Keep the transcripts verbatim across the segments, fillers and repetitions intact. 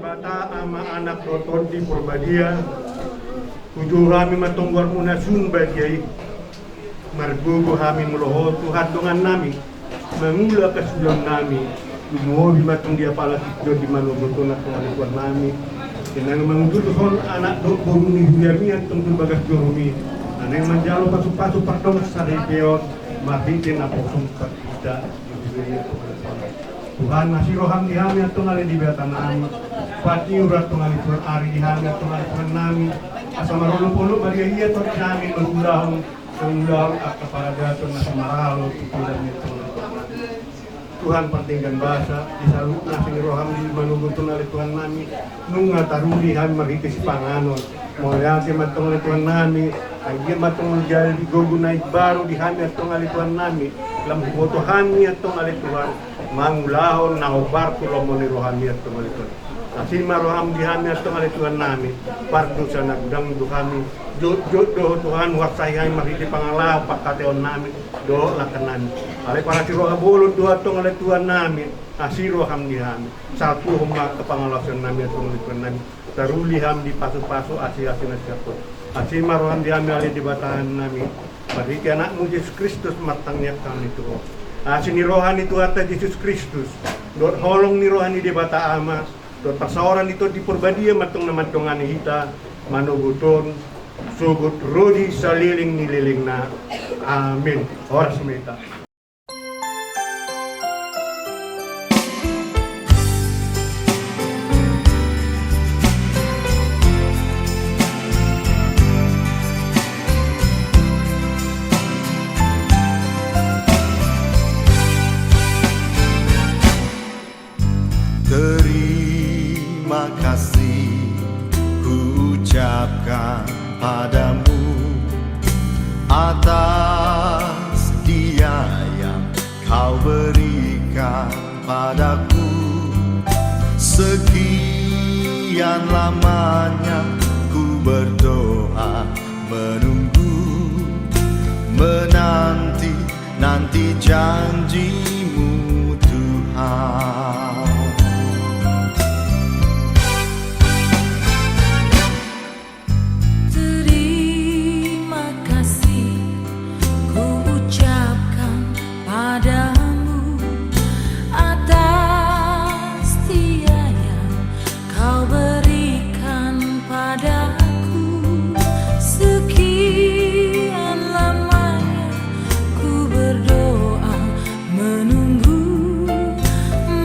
Debata Ama, Anak dohot Tondi Porbadia, hujou hami ma tonggoarmuna sun badia i. Margogo hami molo Ho Tuhan dongannami, mangula angka sulaonnami. Lumobi ma antong di apala tingki on di manogot on antong ale Tuhannami, di na manguduthon anak dohot boru ni huriami antong tu bagas joromi, na naeng manjalo pasupasu pardongansaripeon marhite naposom parhita. Tuhan, asi roham di hami antong ale Debatanami. Patiur antong ale Tuhan ari di hami antong ale Tuhannami, asa marolopolop ma di hami antong di hami mangulahon, mangulahon angka paradaton na so maralo tu huriami antong ale Tuhannami. Tuhan pardenggan basa, di saluhut na asi ni roham di manogot on ale Tuhannami, nunga taruli hami marhite sipanganon. Mauliate ma antong ale Tuhannami, anggiat ma antong jadi gogo na imbaru di hami antong ale Tuhannami, lam huboto hami antong ale Tuhan mangulahon na hombar tu lomo ni rohami antong ale Tuhan. Asi ma roham di hami antong ale Tuhannami, pardosa na godang do hami, jotjot do Tuhan huarsai hami marhite pangalaho pangkataiononnami dohot langkanami. Alai parasi roha bolon do antong ale Tuhannami, asi roham di hami, salpuhon ma angka pangalaosionnami antong ale Tuhannami, taruli hami di pasupasu asiasi na sian Ho. Asi ma roham di hami ale Debatanami, marhite Anakmu Jesus Kristus martangiang hami tu Ho. Asi ni roha ni Tuhanta Jesus Kristus, dohot holong ni roha ni Debata Ama, dohot parsaoran ni Tondi Porbadia ma antong na mandongani hita manogot on sogot ro di saleleng ni lelengna. Amen. Horas ma hita. Terima kasih kuucapkan padamu atas dia yang Kau berikan padaku. Sekian lamanya ku berdoa, menunggu, menanti, nanti janji-Mu, Tuhan. Terima kasih ku ucapkan padamu atas dia yang Kau berikan padaku. Sekian lamanya ku berdoa, menunggu,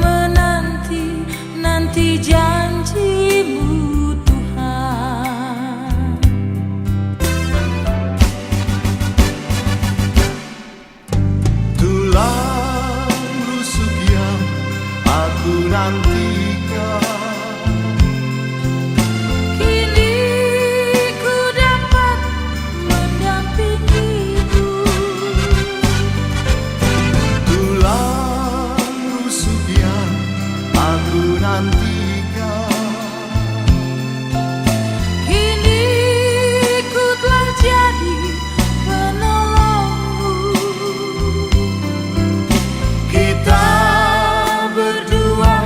menanti, nanti janji-Mu, Tuhan. Tulang rusuk yang aku nantikan, kini ku dapat mendampingiku. Tulang rusuk yang aku nantikan, kini ku telah jadi penolong-Mu. Kita berdua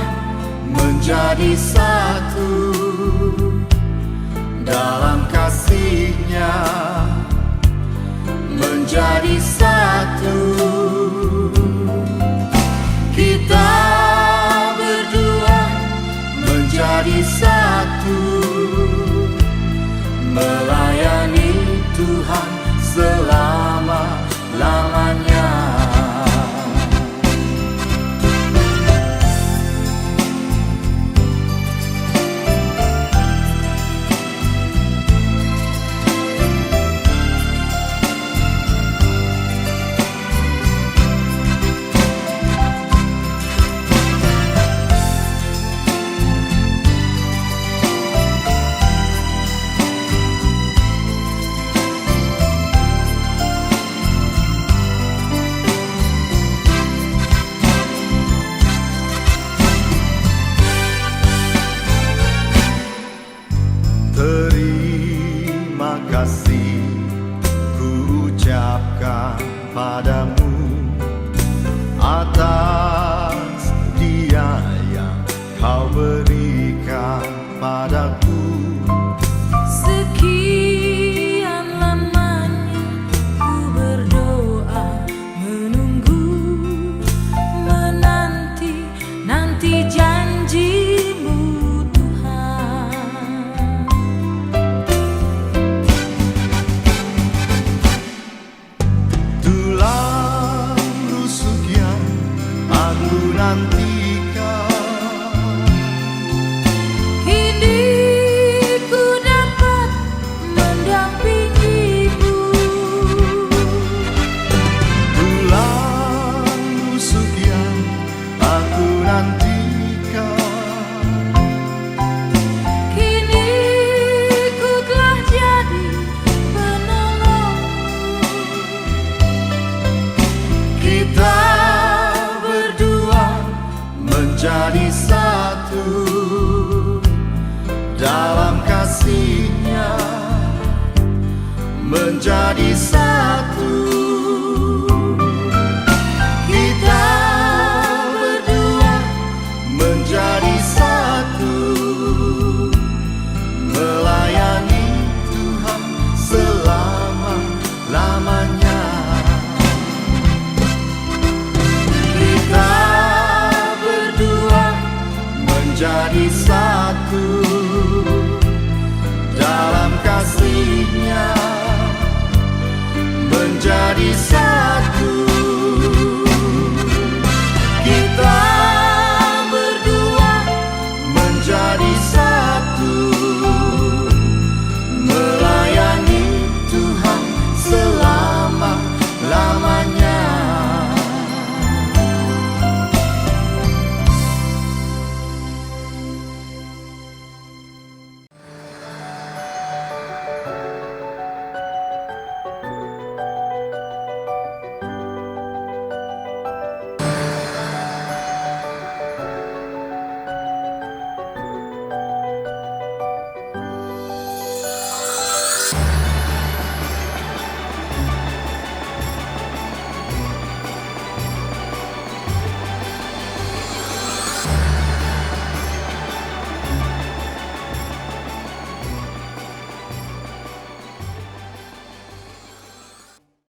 menjadi satu dalam kasih-Nya, menjadi satu. Kita berdua menjadi satu, melayani Tuhan selama-lamanya. Terima kasih ku ucapkan padamu atas dia yang Kau berikan padaku. Sekian lamanya ku berdoa, menunggu, menanti, nanti janji-Mu, Tuhan. Tulang rusuk yang aku nantikan. Kini ku dapat mendampingi-Mu. Tulang rusuk yang aku nantikan. Kini ku telah jadi penolong. Kita berdua menjadi satu dalam kasih-Nya, menjadi satu. Kita berdua menjadi satu, melayani Tuhan selama-lamanya. Kita berdua menjadi satu dalam kasih-Nya, menjadi satu. Kita berdua menjadi satu, melayani Tuhan selama-lamanya.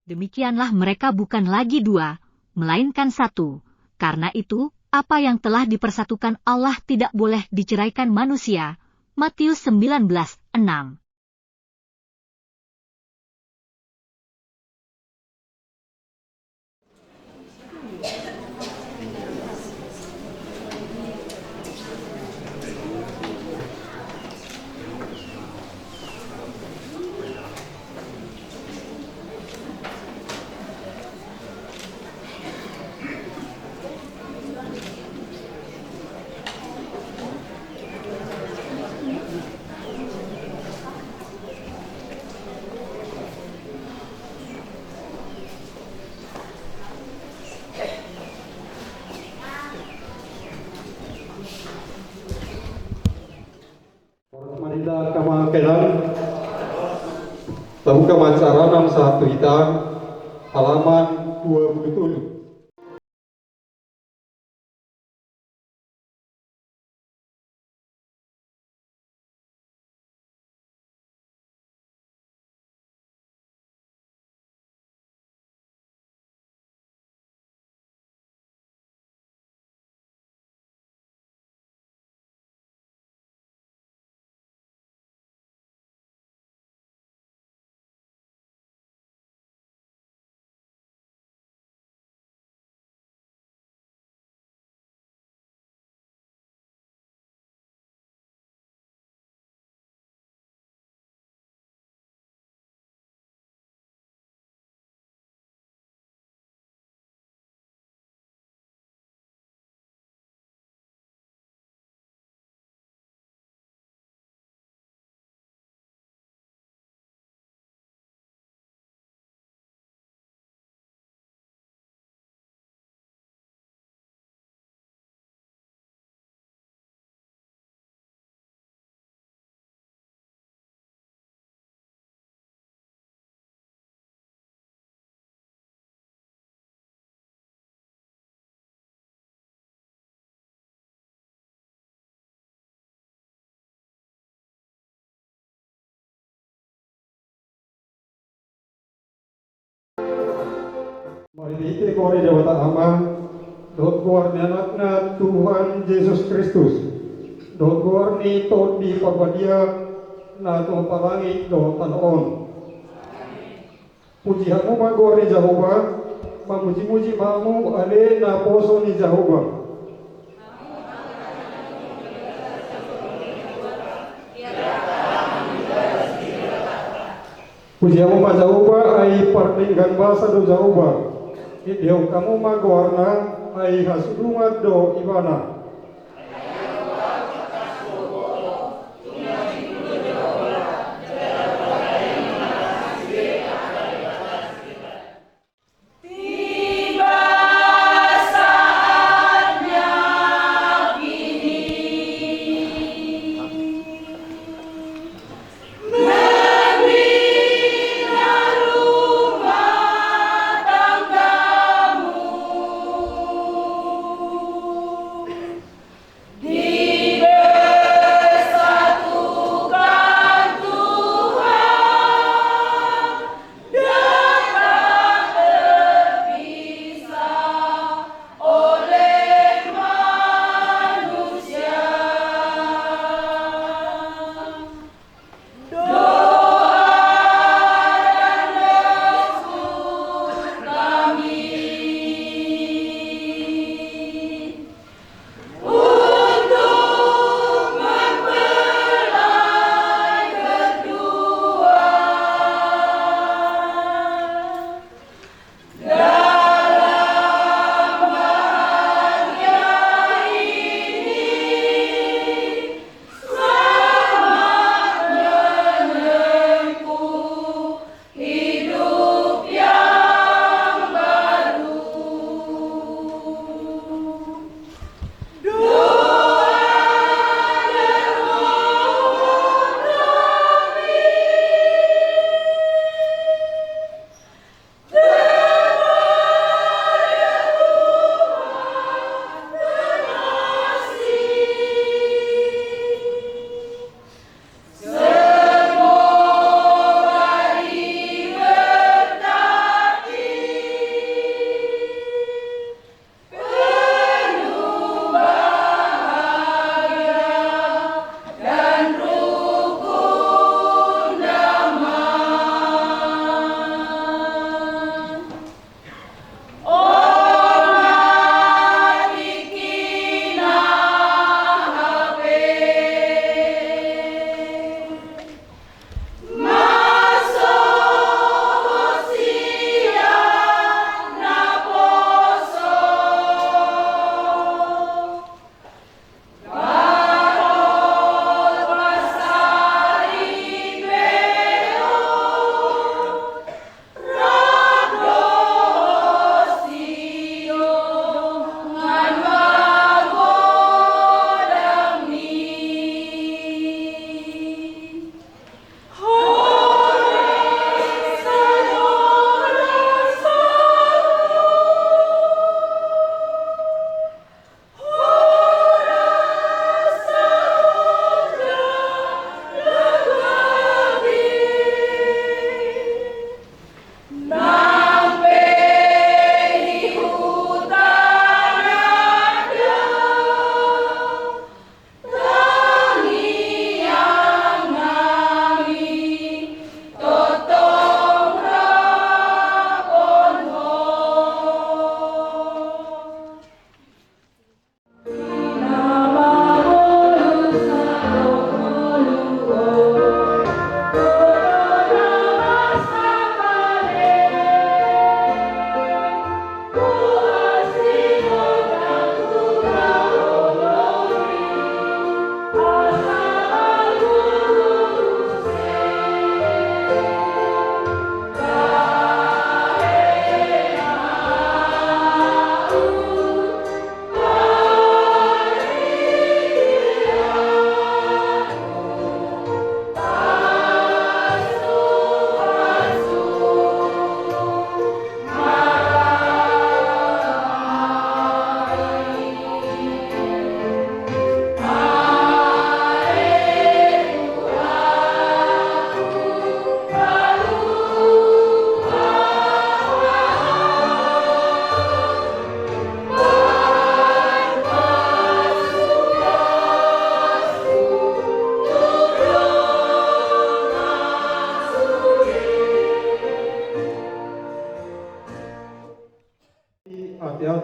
Demikianlah mereka bukan lagi dua, melainkan satu. Karena itu, apa yang telah dipersatukan Allah tidak boleh diceraikan manusia. Matius sembilan belas enam. Horas ma di hita angka amang, angka inang. Tabuka ma acara na sahat tu hita, halaman dua puluh tujuh. Marhitehite goar ni Debata Ama, dohot goar ni Anakna Tuhan Jesus Kristus, dohot goar ni Tondi Parbadia, na tumompa langit dohot tano on. Puji hamu ma goar ni Jahowa, mamujimuji ma hamu ale naposo ni Jahowa. Puji hamu ma Jahowa, ai pardenggan basa do Jahowa. Endehon hamu ma goarna, ai hasudungan do Ibana.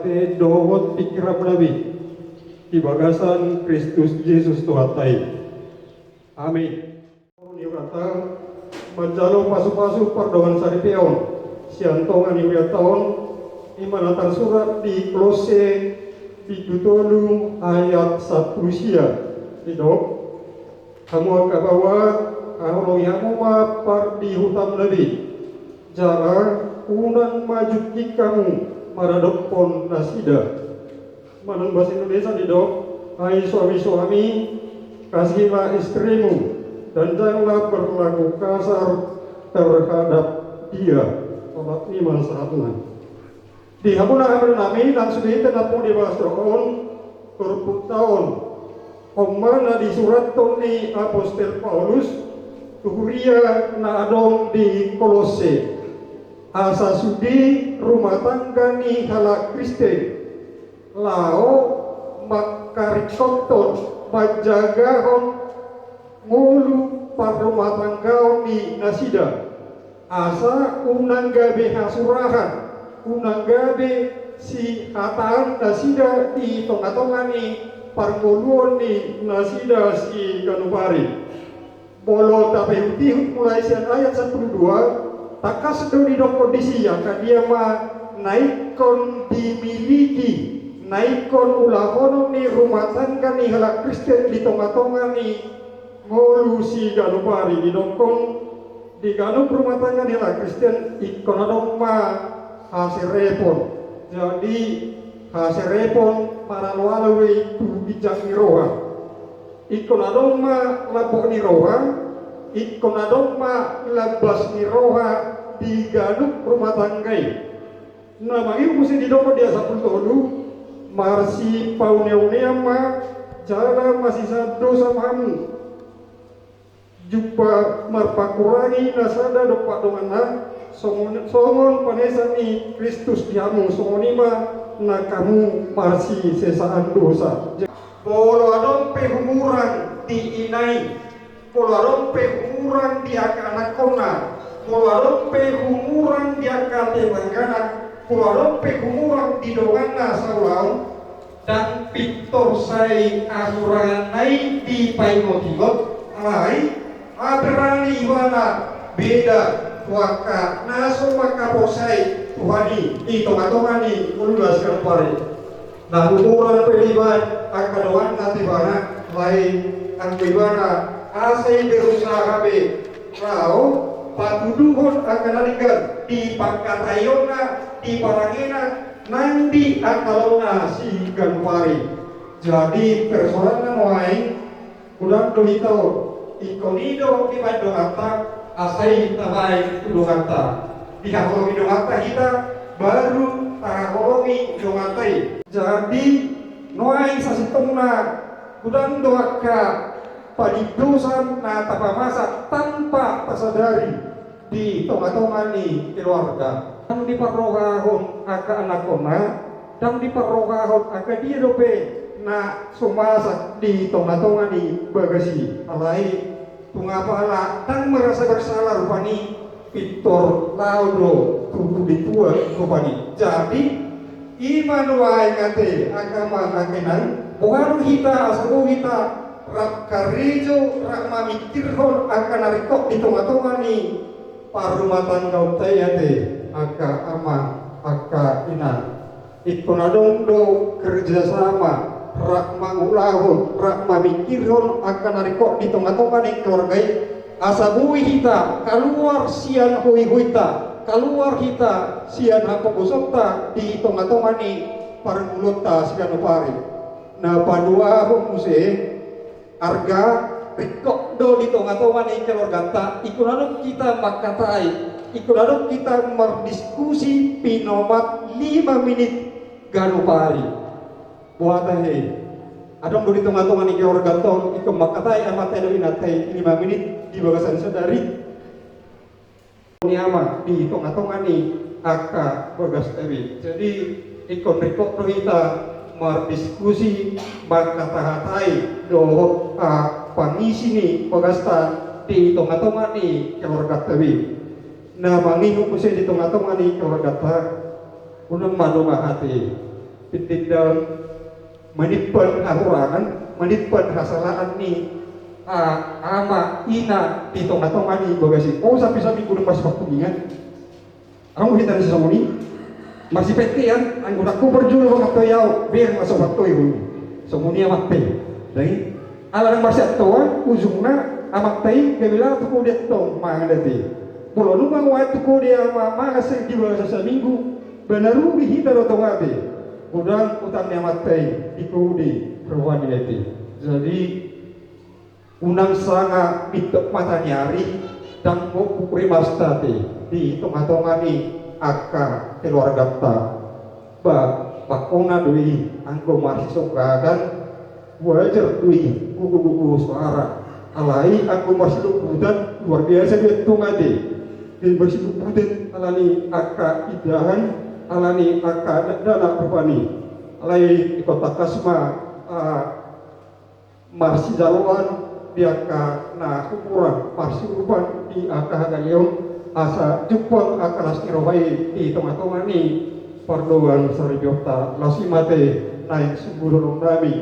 Dohot pingkiran na baik di bagasan Kristus Jesus Tuhanta i. Amin. Ni huranta manjalo pasupasu pardongansaripeon sian tonga ni hurianta on, i ma na tarsurat di Kolosse bindu tolu ayat sampulu sia, didok: Hamu angka baoa, haholongi hamu ma pardihutam na baik, jala unang ma jungkit hamu maradophon nasida. Manang bahasa Indonesia didok: Hai suami-suami, kasihilah istrimu dan janganlah berlaku kasar terhadap dia. Olat ni ma sahatna. Di hamuna amang nami, nang sude hita nampuna di bagasan on, turpukta on, on ma na disurathon ni apostel Paulus tu huria na adong di Kolosse, asa sude rumah tangga ni halak Kristen laho mangkaringkothon, manjagahon ngolu parrumahtanggaon ni nasida, asa unang gabe hasurahan, unang gabe sihataan nasida di tonga-tonga ni parngoluon ni nasida siganup ari. Molo tapaihut-ihut mulai sian ayat sampulu dua, tangkas do didokkon disi angka dia ma na ingkon dimiliki, na ingkon ulahonon ni rumah tangga ni halak Kristen di tonga-tonga ni ngolu siganup ari. Didokkon di ganup rumah tangga ni halak Kristen ingkon adong ma haserepon. Jadi, haserepon maralo-alo do i tu ginjang ni roha. Ingkon adong ma lambok ni roha, ingkon adong ma lambas ni roha di ganup rumah tangga i. Na mangihut muse didokkon di ayat sampulu tolu: Marsipaune-unean ma jala masisadosa ma hamu, jumpa marpakurangi na sada dompak donganna, songon, songon panesan ni Kristus di hamu, songon i ma nang hamu marsisesaan dosa. Molo adong pe humurang di ina i, molo adong pe humurang di angka anakkonna, molo adong pe humurang di angka tetanggana, molo adong pe humurang di donganna saulaon, ndang pintor sai hasuranganna i dipaingot-ingot, alai aberani ibana beda tu angka na so mangkaporseai Tuhan i di tonga-tonga ni ngoluna siganup ari. Na humurang pe dibaen angka donganna tu ibana, alai anggo ibana asa i berusaha be laho patuduhon angka na denggan di pangkataionna, di parangena, nang di angka ulaonna siganup ari. Jadi persoalanna nuaeng, godang do hita on, ingkon i do dibaen donganta, asa i tabaen tu donganta. Dihaholongi donganta hita, baru tahaholongi donganta i. Jadi nuaeng sasintongna, godang do angka panindosan na tapamasa tanpa tasadari di tonga-tonga ni keluarga. Ndang diparrohahon angka anakkonna, ndang diparrohahon angka dia dope na so masa di tonga-tonga ni bagas i. Alai tung apala ndang merasa bersalah rupani, pintor laho do tu pudi tua rupani. Jadi i ma nuaeng ate angka amang, angka inang, boha do hita asa boi hita rap karejo, rap mamingkirhon angka na ringkot di tonga-tonga ni parrumahtanggaonta i ate angka amang, angka inang. Ingkon adong do kerjasama, rap mangulahon, rap mamingkirhon angka na ringkot di tonga-tonga ni keluarga i, asa boi hita kaluar sian hoihointa, kaluar hita sian hapogosonta di tonga-tonga ni parngoluonta siganup ari. Na paduahon muse, arga ringkot do di tonga-tonga ni keluarganta, ingkon adong hita mangkatai, ingkon adong hita mardiskusi pinomat lima minit ganup ari. Boha tahe, adong do di tonga-tonga ni keluarganta on ingkon mangkatai amanta dohot inanta i lima minit di bagasan sadari? Ni ama di tonga-tonga ni angka bagasta be. Jadi ingkon ringkot do hita mardiskusi, mangkata-katai dohot, ah, pangisi ni bagasta di tonga-tonga ni keluarganta be. Na mangihut muse di tonga-tonga ni keluarganta, unang ma dongan ate. Pintindaon manimpan hahurangan, manimpan hasalaan ni, ah, ama ina di tonga-tonga ni bagas i. Oh, sampe-sampe guru pas waktu ningan. Anggo hita na songon i, marsipetean, anggo na kubar jolo mangantoi au, bereng ma so mantoi ho. Songon i amanta i. Jadi, ala nang marsiantoan, ujungna amanta i gabe laho tu kode antong mangan ate. Molo nunga huaet tu kode ama mangan seng di bagasan saminggu, ba na rugi hita do tong ate. Godang utang ni amanta i di kode rohani ate. Jadi, unang sanga mintok mata ni ari, ndang gok rimas ate di tonga-tonga ni angka keluarganta. Ba, pangkona do i anggo marsisonggagan, wajar do i gogo-gogo soara. Alai anggo marsiluputan, luar biasa do i antong ate. Jadi marsiluputan ala ni angka indahan, ala ni angka dakdanak rupani. Alai ingkon tangkas ma, ah, marsijaloan di angka na humurang, marsiurupan di angka hagaleon, asa jumpang angka las ni roha i di tonga-tonga ni pardomuan saripeonta. Laos i ma ate naeng sumbu dohonon nami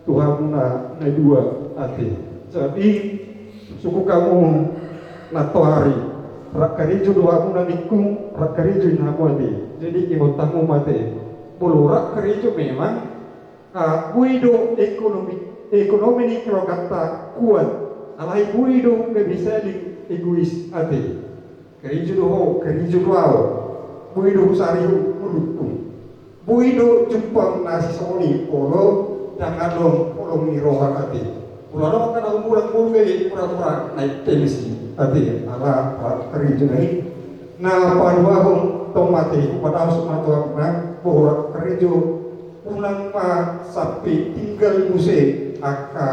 tu hamuna na dua ate. Jadi, sungkun hamu na toari, rap karejo do hamuna ningku, rap karejo do hamu ate. Jadi, ingot hamu ma ate, molo rap karejo memang, ah, boi do ekonomi, ekonomi ni keluarganta kuat, alai boi do gabe saling egois ate. Karejo do ho, karejo do au. Boi do husarihon ngolungku. Boi do jumpang na sisongon i molo ndang adong holong ni roha ate. Molo adong angka na humurang molo gabe pura-pura naek tensi ate, ala rap karejo na i. Na paduahon tong ma ate, hupatasu ma tu hamuna, molo rap karejo, unang ma sampe tinggal muse angka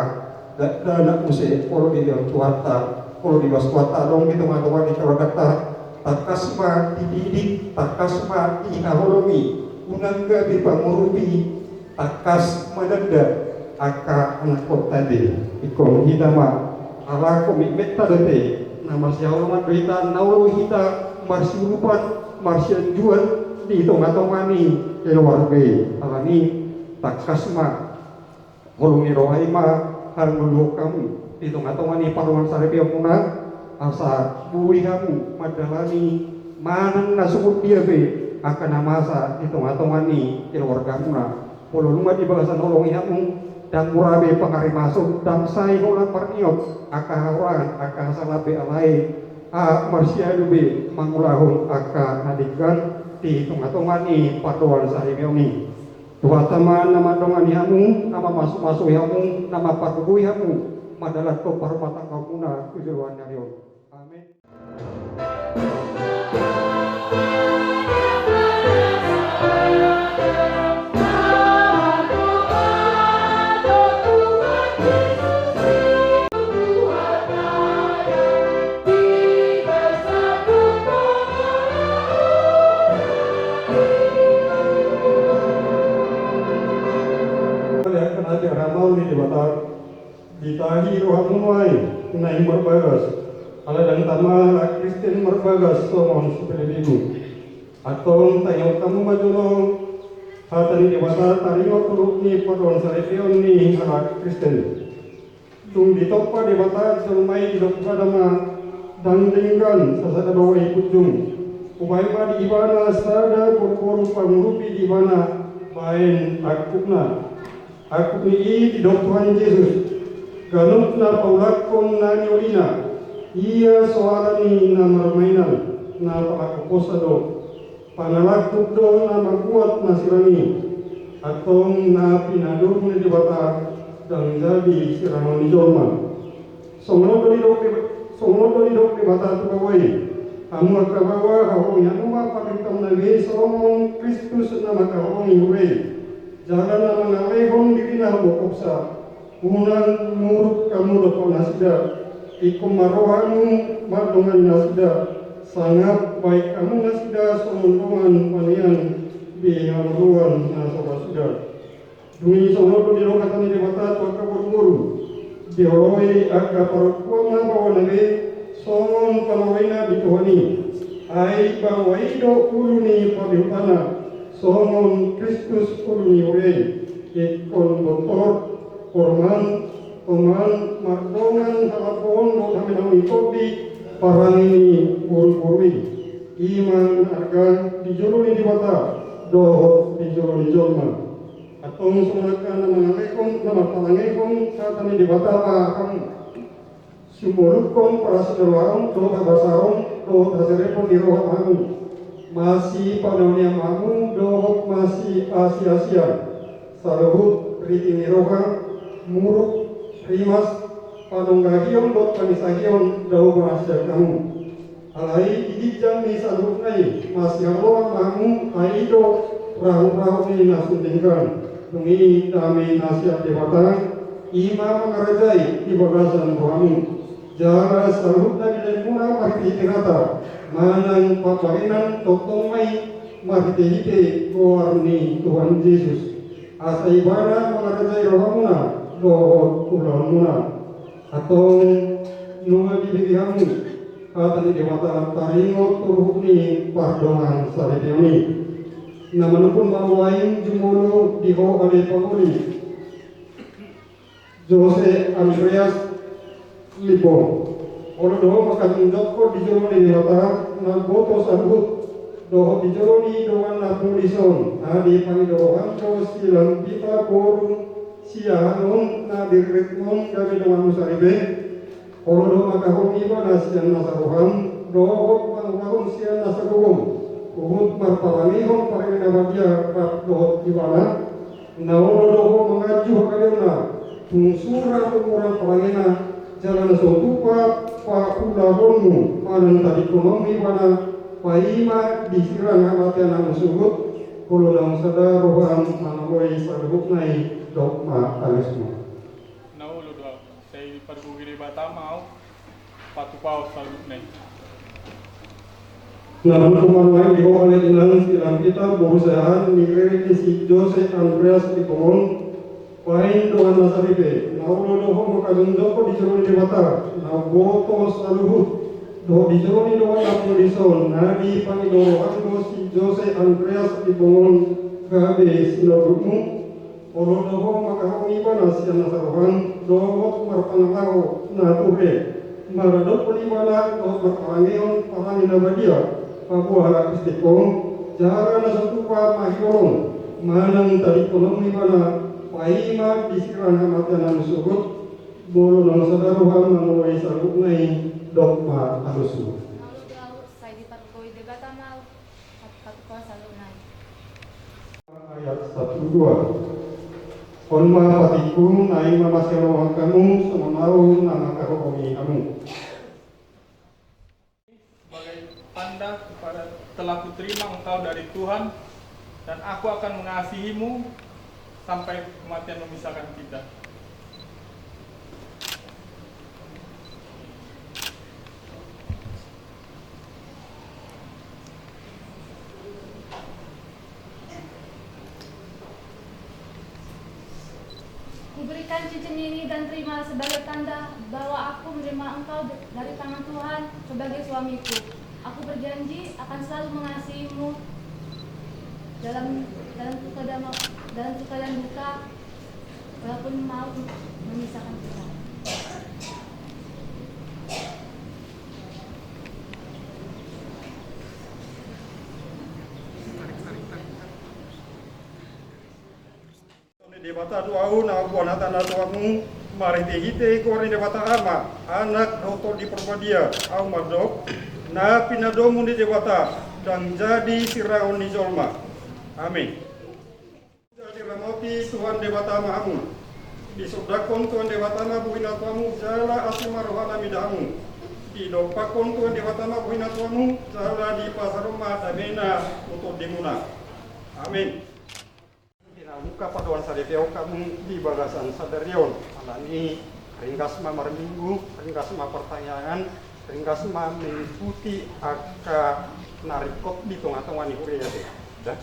dakdanak muse, molo di orang tuanta, molo di bagasan tuanta adong di tonga-tonga ni keluarganta. Tangkas ma dididik, tangkas ma dihaholongi, unang gabe pangurupi, tangkas mananda angka anakhonta ate. Ingkon hita ma, ala komitmenta do ate, na marsihaholongan do hita, na olo hita marsiurupan, marsianjuan di tonga-tonga ni keluarga i. Alani i, tangkas ma holong ni roha i ma hangoluhon hamu di tonga-tonga ni pardomuan saripeonmuna, asa boi hamu mandalani manang na songon dia pe angka na masa di tonga-tonga ni keluargamuna. Molo nunga di bagasan holong i hamu, ndang mura be pangarimason, ndang sai holan marniop angka hahurangan, angka hasala pe, alai, ah, marsiadu be mangulahon angka na denggan di tonga-tonga ni pardomuan saripeon i. Tuhanta ma na mandongani hamu, na mamasu-masui hamu, na mampargogoi hamu mandalanhon parrumatanggaonmuna tu joloan ni ari on. Amen. Ditahi rohamu nuaeng, na i marbagas, ala ndang tama halak Kristen marbagas songon sipelebegu. Antong taingot hamu ma jolo hata ni Debata taringot tu ruhut ni pardomuan saripeon ni halak Kristen. Tung ditompa Debata jolma i, didok Debata ma, ndang denggan sasada baoa i punjung. Hubahen ma di ibana sada boruboru pangurupi di ibana bahen angkupna. Angkup ni i didok Tuhan Jesus, ganup na paulakhon na niolina, ia so alani na marmainan, na pangangkuponsa do. Pangalangkup do na mambuat na sirang i. Antong na pinadum ni Debata ndang jadi sirangon ni jolma. Songon on do didok Deb-, songon on do didok Debata tu baoa i. Hamu angka baoa, haholongi hamu ma parumaenmu na be songon Kristus na mangkaholongi huria i. Jala na mangalehon dirina huboan bangso. Unang muruk hamu dompak nasida. Ingkon ma rohamu mandongani nasida. Sangap baen hamu nasida songon dongan panean di hangoluan na so roa suda. Dung i songon on do didok hata ni Debata tu angka boruboru. Dioloi angka parompuan ma baoana be songon panaoina di Tuhan i. Ai baoa i do ulu ni pardihuta. Songon Kristus ulu ni huria i, ingkon bontor, porumaen, toman, mardongan halambohon dohot hamenaon ni tondi, parange ni boruboru i. I ma na arga di jolo ni Debata dohot di jolo ni jolma. Antong songon angka na mangalehon, na marpalangehon hata ni Debata ma hamu. Sumolunghon parasirohaon dohot habasaon dohot haserepon ni roha ma hamu. Masipaneanean ma hamu dohot masiasiasian. Saluhut riting ni roha, muruk, rimas, panonggahion dohot pangisahion dao ma sian hamu. Alai di ginjang ni saluhutna i, masihalomoan ma hamu, ai i do rahut-rahut ni na sun denggan. Dung i dame na sian Debata, i ma mangarajai di bagasan rohamu. Jala saluhutna didainmuna marhitehite hata manang pambahenan tongtong ma i marhitehite goar ni Tuhan Jesus. Asa ibana mangarajai rohamuna dohot ulaonmuna. Antong nunga dibege hamu hata ni Debata taringot tu ruhut ni pardongansaripeon i. Na manungkun ma nuaeng jumolo di ho ale pangoli Jose Andreas Limbong. Olo do ho mangkajongjonghon di jolo ni Debata na umboto saluhut dohot di jolo ni dongan na polis on, na dipangido roham do si Lampita boru Siahaan on na diriritmon gabe donganmu saripe. Olo do ho mangkahonongi ibana sian nasa roham dohot mangulahon sian nasa gogom huhut marpalangehon parange na badia rap dohot ibana. Na olo do ho manganju hagaleonna tung sura umur ni parangena, jala na so tupa paulahonmu manang tadingkononmu ibana, paima di sirang hamatean hamu sogot. Olo naung sada roham mangoloi saluhutna i, dok ma alusmu. Na olo do au, sai dipargogoi Debata ma au patupahon saluhutna i. Na manungkun ma nuaeng di ho ale inang si Lampita boru Siahaan ni riri ni si Jose Andreas Limbong on, bahen dongan na saripe. Na olo do ho mangkajongjonghon di jolo ni Debata na umboto saluhut dohot di jolo ni dongan na polis on, na dipangido roham do si Jose Andreas Limbong on gabe sinondukmu. Olo do ho mangkahonongi ibana sian nasa roham dohot marpangalaho na ture, maradophon ibana dohot marpalangehon parange na badia paboa halak Kristen on, jala na so tupa mahiolong manang tadingkononmu ibana, paima di sirang hamatean hamu sogot. Molo naung sada roham mangoloi saluhutna i, dok ma alusmu. Olo do au, sai dipargogoi Debata ma au patupahon saluhutna i. Ayat sampulu dua. On ma patikku, naeng ma masihaholongan hamu songon au na mangkaholongi hamu. Sebagai tanda kepada telah kuterima engkau dari Tuhan, dan aku akan mengasihimu sampai kematian memisahkan kita. Kuberikan cincin ini dan terimalah sebagai tanda bahwa aku menerima engkau dari tangan Tuhan sebagai suamiku. Aku berjanji akan selalu mengasihimu dalam, dalam suka dan, dalam suka dan duka, walaupun maut memisahkan kita. Debata do au na mamboan hata na tu hamu marhitehite goar ni Debata Ama, Anak dohot Tondi Parbadia. Au mandok, na pinadomu ni Debata ndang jadi siraon ni jolma. Amin. Jadi ramoti Tuhan Debata ma hamu. Disondangkon Tuhan Debata ma bohina tu hamu jala asi ma rohana mida hamu. Didompakkon Tuhan Debata ma bohina tu hamu jala dipasahat ma damena tu tondimuna. Amin. Di na ungkap padoan saripeon hamu di bagasan sadari on, alani ringgas ma marminggu, ringgas ma partangiangan, ringgas ma mengikuti angka na ringkot di tongatonga ni huria i. Da.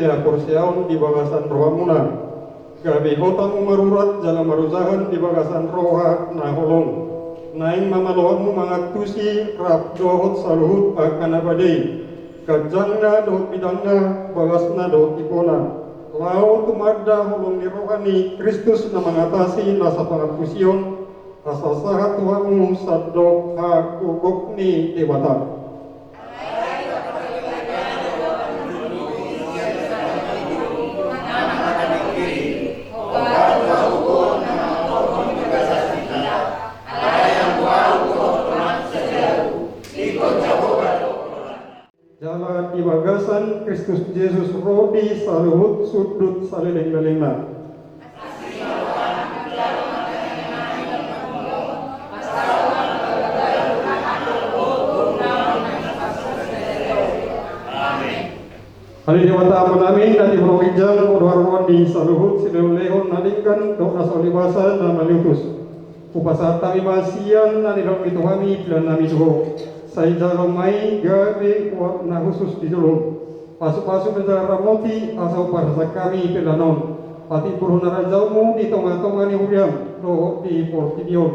haporseaon di bagasan rohamuna, gabe hot hamu marurat jala marujahan di bagasan roha na holong. Naeng ma malohanmu mangantusi rap dohot saluhut angka na badei, ganjangna dohot bidangna, bagasna dohot ipona, laho tumanda holong ni roha ni Kristus na mangatasi nasa pangantusion, asa sahat tu hamu sandok hagogok ni Debata. Jala di bagasan Kristus Jesus ro di saluhut sundut saleleng-lelengna. Ale Debata Amanami, na di banua ginjang, Ho do haroroan ni saluhut silehon-lehon na denggan dohot na so basa na maliutus. Hupasahat hami ma sian na nidok ni Tuhami, pillannami tu Ho. Sai jalo ma i gabe uap na hushus di jolom. Pasu-pasu ma jala ramoti, asa huparsahat hami pillan on. Patimbul hon harajaonmu di tonga-tonga ni huriam dohot di portibi on.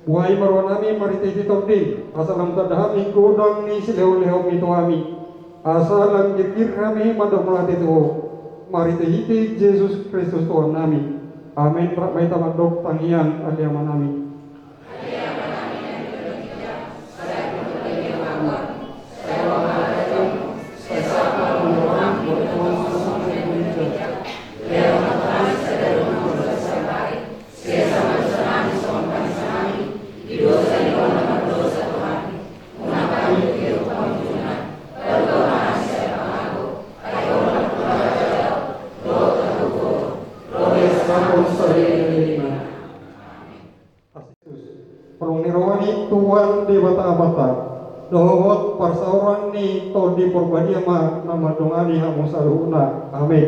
Buhai ma rohanami marhite-hite Tondim, asa lam tanda hami godang ni silehon-lehonmi tu hami. Asa lam jekir hami mandok mauliate tu Ho, marhite-hite Jesus Kristus Tuhannami. Amen. Rap ma hita mandok tangiang Ale Amanami. Holong ni roha ni Tuhan Debata Amanta, dohot parsaoran ni Tondi Porbadia ma na mandongani hamu saluhutna. Amen.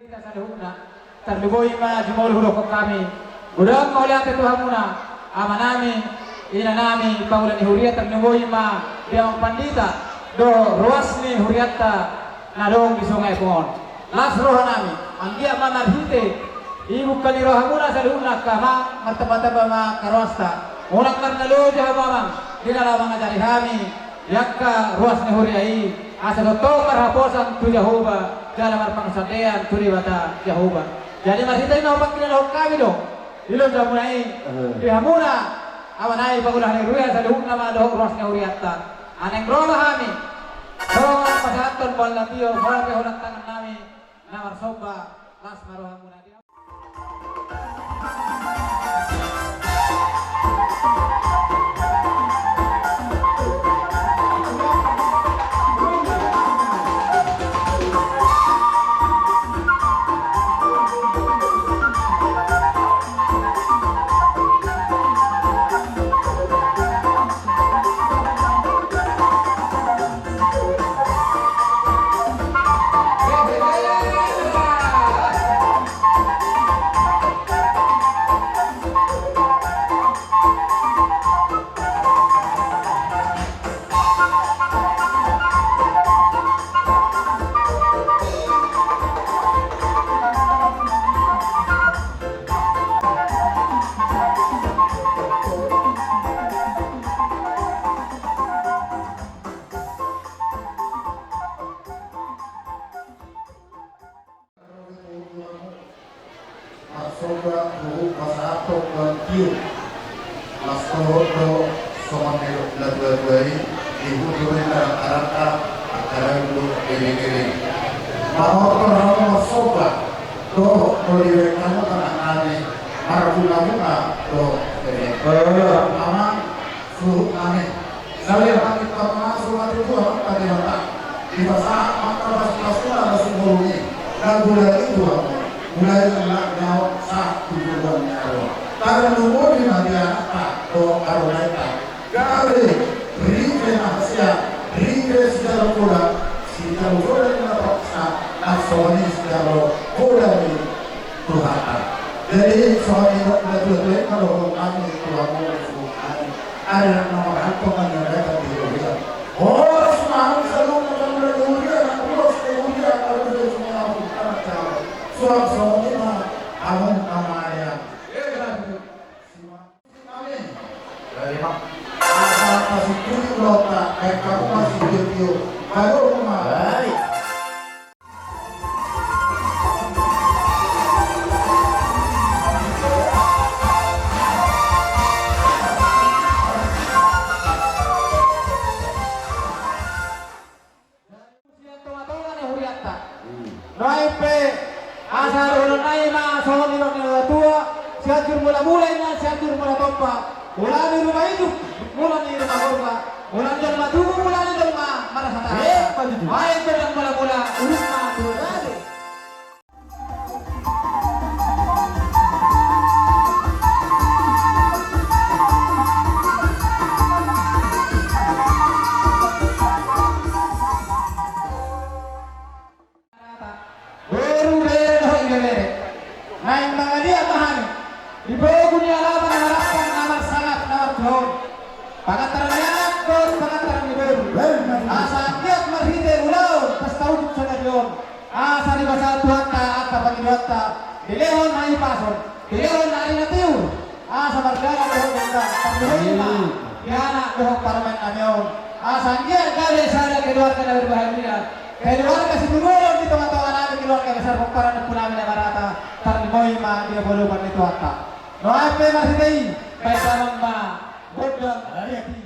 Hita saluhutna, tarlumobi ma jumolo hudokhon hami. Godang mauliate tu hamuna, amanami, inanami, pangula ni huria, tarlumobi ma di amang pandita dohot ruas ni hurianta na adong di songon i on. Las rohanami, anggiat ma marhite i bungka ni rohamuna saluhutna angka amang, martambatamba ma angka ruasta. Unang marnaloja hamu amang di na laho mangajari hami di angka ruas ni huria i, asa tongtong marhaposan tu Jahowa jala marpangunsandean tu Debata Jahowa. Jadi marhite i ma pangkilalahon hami do di lojamuna i di hamuna, amanami, pangula ni huria saluhutna ma dohot ruas ni hurianta. Naeng ro ma hami songon pasahathon boan latio, molo pe holan tangannami na marsomba. Las ma rohamuna. Marsomba tu pasahathon boan latio. Las dohot do songon nidok ni natuatua i, dihutu do i tarangtarangka, angka rayu do elengele. Manortor hamu marsomba dohot do dibaen hamu tangan nami marbungabunga dohot eleng. Amang, suhut nami. Salelengleleng ma hami tarlumobi tu Amanta Debata, dipasahat ma angka pasupasuna na sumurung i, na gulai i tu hamu, gulai na laho sahat tu joloan ni ari on. Tarlumobi ma di anakta dohot arumaenta, gabe ride na hasea, ride sijalo poda, sijalo poda ni na paksa, na songon i sijalo poda ni Tuhanta. Jadi songon i ma natuatua i, molo hami tu hamu suhut nami. Ari na marhalto ma na daerah di huria. Horas ma hamu saluhutna pangula ni huria, na horas ni huria, na horas ni huria, na horas ni huria. Suang songon i ma hamu amang. Amin. Amin. Asa pasituri ulauta, baen hamu ma sitiotio. Baru ma. Baik. Sian tongatonga ni hurianta. Nuaeng pe asa dohonon nami ma songon nidok ni natuatua, Sianjur Mulamula inna Sianjur Mulatompa. Mula ni ruma idup, mula ni ruma gorga, mula ni jolma tubu, mula ni jolma marhata. Eh, betul. Nuaeng pe ndang mulamula, uruk ma tu raja. Di bogu ni alaman na marangkang, na marsangap, na martuaon, pangantaran ni anak dohot pangantaran ni boru. Asa anggiat marhite ulaon pesta ujung sadari on, asa dipasahat Tuhanta angka pangidoanta, dilehon hahipason, dilehon ari na tiur, asa mardalan dohot denggan, pardohot i ma di anak dohot parumaen nami on. Asa anggiat gabe sada keluarga na berbahagia, keluarga Situmorang di tongatonga nami, keluarga besar pomparan ni ompu nami Namarata, tarlumobi ma di hadapan ni Tuhanta. Nuaeng pe marhite i, baen damang ma gondang ariati.